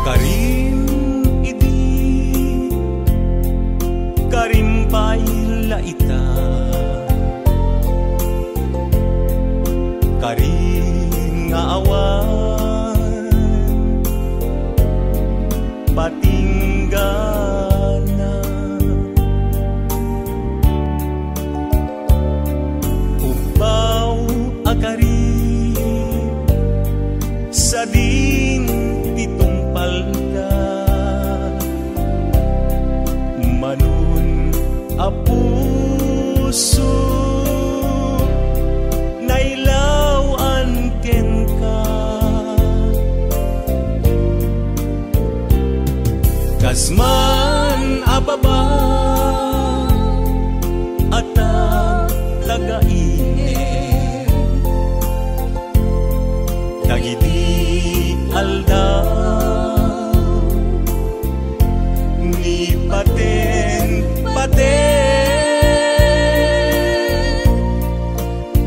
Karim idi, karim pay la ita. Karim nga awan patinggana. Ubbaw a karim, sadin ti tungpalda. Manon a puso, nailaw-an kenka. Kas man a baba a tagtagainep dagidi aldaw ni paten-paten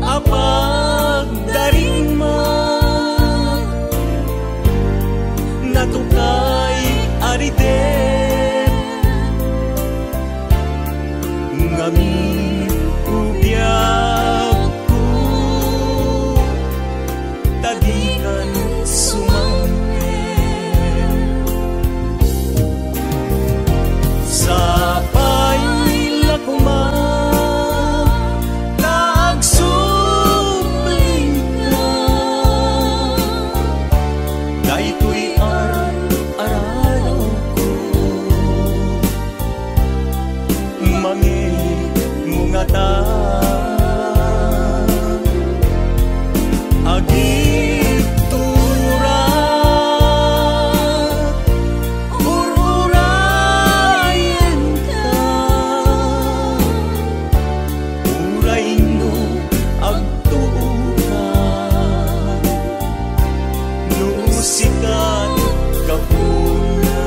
a pagdarima, natukay a ridet ngamin ubiagko. Ta dikan sumangpet. Sapay la koma ta agsubling ka. Daytoy ar-arawko. Mangimungatan agiturak, ur-urayenka, uray no agtuoka, no sikat gapuna.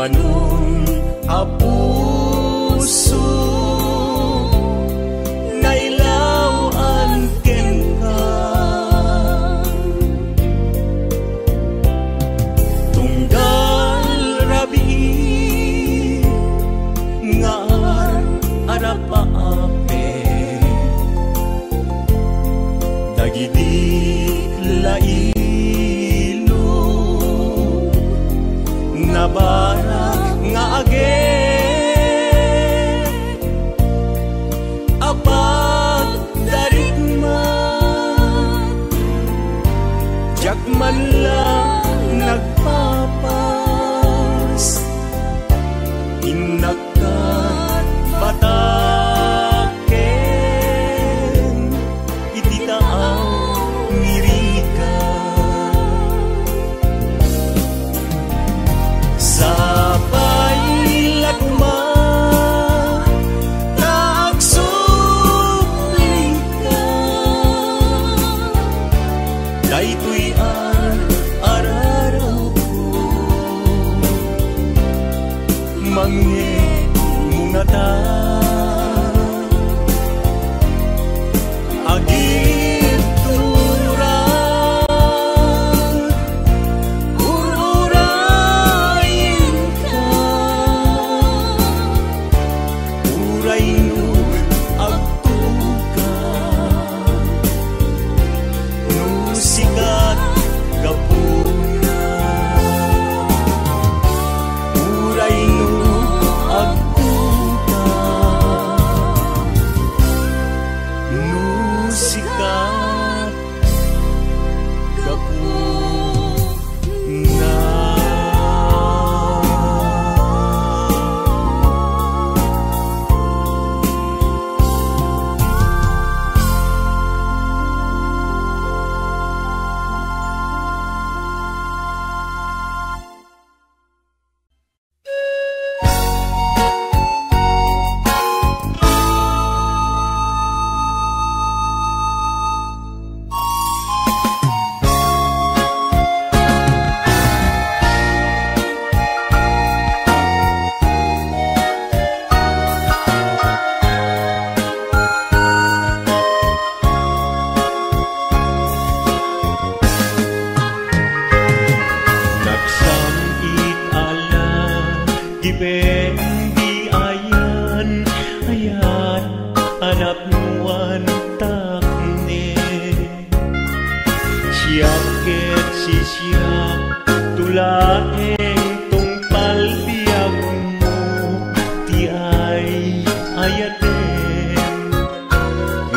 Anuan a puso nailaw-an kenka. Tunggal rabii nga ar-arapaapek dagidi lailo, nabarak nga agek a pagdarikmat, diak man la nagpapas, innak ket bataken iti taaw nga irika. Sapay la koma ta agsuplika. Daytoy ar-arawko, mangngeg mo ngata. Agituraw, ur-urayenka. Uray no agtuka, no sikat gapuna. Uray no agtuka, no sikat gapuna. Nagsam-it a la, gipen di ayan, ayat a napnoan takne. Siak ket sisiak, to laeng tungpal biagmo ti ay-ayatem.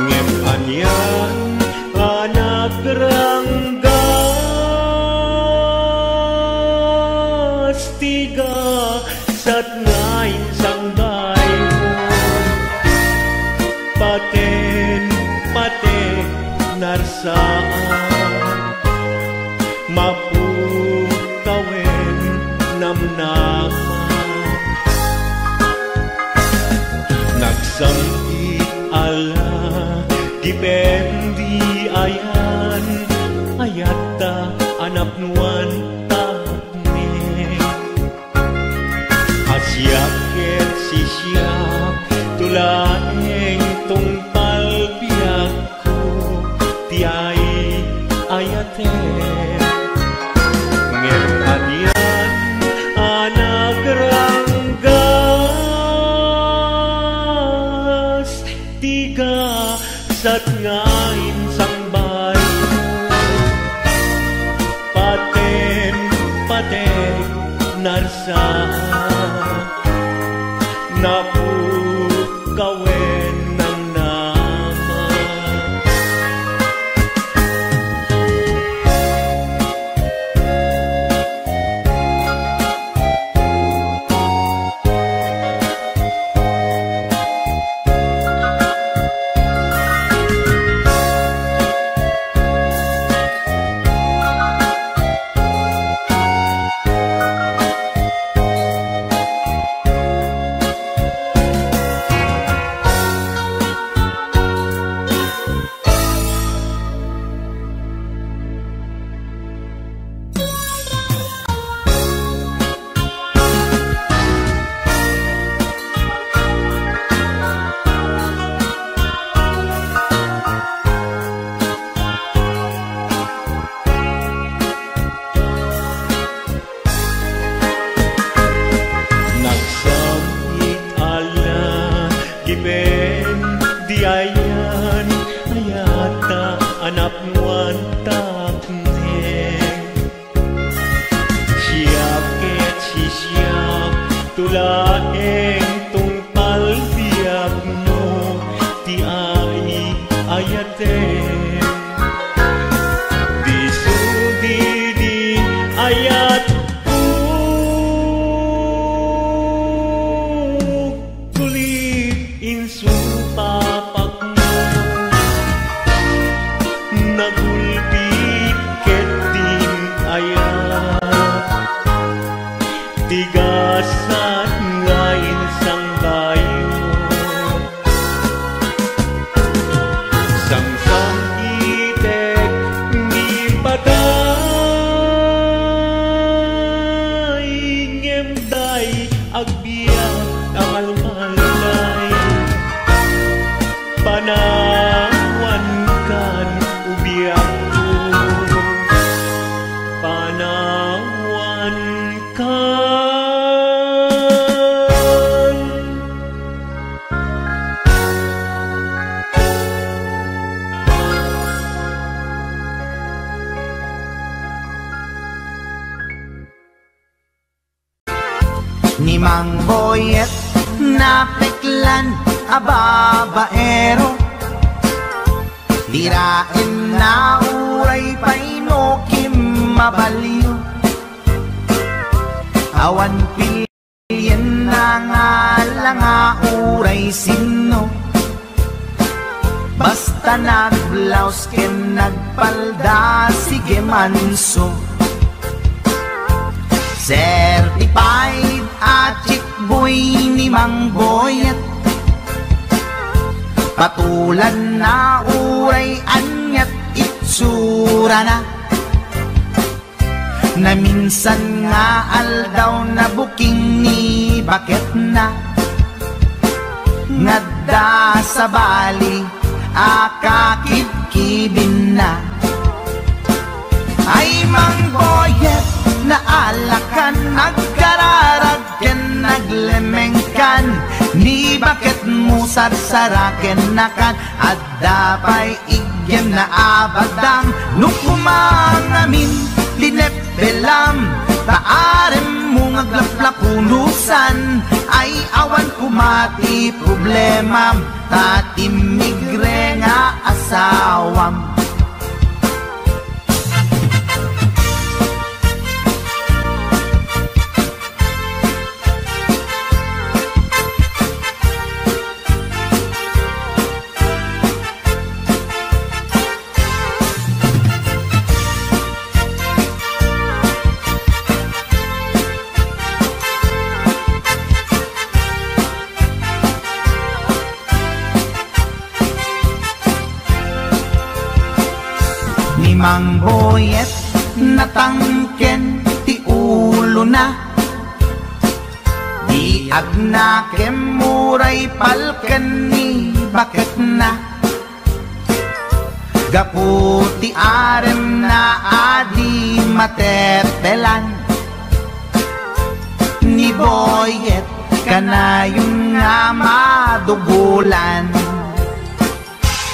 Ngem anian a nagranggas ti gasat nga insangbaymo, paten, paten narsaak, mapukawen namnama. Nagsam-it a la, gipen di ayan, ayatta a napnoan takne. A siak ket sisiak, to laeng tungpal biagko ti ay-ayatem. Ngem anian a nagranggas ti gasat nga insangbaymo, paten, paten narsaak, napukawen namnama. Ni Mang Boyet, napeklan a babaero. Tiraenna uray pay no kimmabalyo. Awan pilienna nga langa uray sinno. Basta nagblaus ken nagpalda, sige manso. Certified a chick boy ni Mang Boyet. Patulanna uray aniat itsurana. Naminsan nga aldaw, nabuking ni baketna. Ngadda sabali a kakibkibinna. Ay, Mang Boyet, naalakan, agkararag ken naglemengkan. Ni baketmo sarsarakennakan, adda pay iggem na a badang. No koma ngamin ti neppelam, ta aremmo nga aglaplapunusan, ay awan koma ti problemam, ta timmigre nga asawam. Ni Mang Boyet, natangken ti ulona. Di agnakem uray palken ni baketna. Gapu ti aremna a di matepelan, ni Boyet kanayon nga madugolan.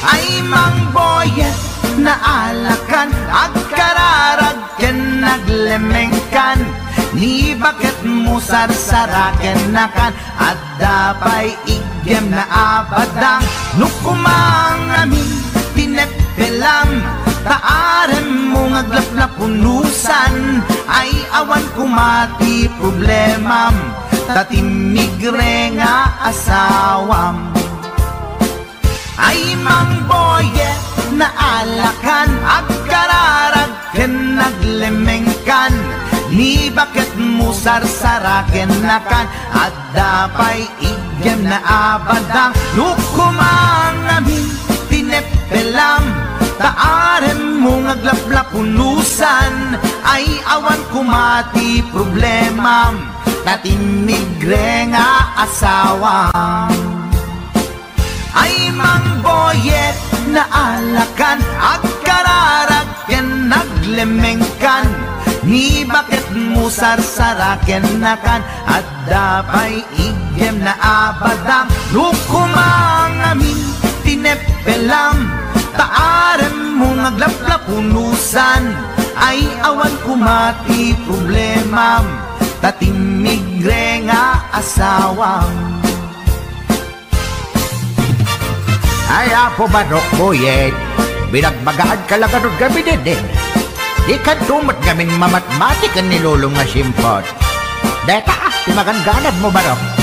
Ay, Mang Boyet, naalakan, agkararag ken naglemengkan. Ni baketmo sarsarakennakan, adda pay iggem na a badang. No koma ngamin ti neppelam, ta aremmo nga aglaplapunusan, ay awan koma ti problemam, ta timmigre nga asawam. Ay, Mang Boyet, naalakan, agkararag ken naglemengkan. Ni baketmo sarsarakennakan, adda pay iggem na a badang. No koma ngamin ti neppelam, ta aremmo nga aglaplapunusan, ay awan koma ti problemam, ta timmigre nga asawam. Ay, Mang Boyet, naalakan, agkararag ken naglemengkan. Ni baketmo sarsarakennakan, adda pay iggem na a badang. No koma ngamin ti neppelam, ta aremmo nga aglaplapunusan, ay awan koma ti problemam, ta timmigre nga asawam. Ay, Apo Barok, Boyet, binagbagaanka la ngarud ngamin, eh. Dikanto met ngamin mamatmati ken ni Lolom nga simpot. Deta, ti maganganadmo, Barok.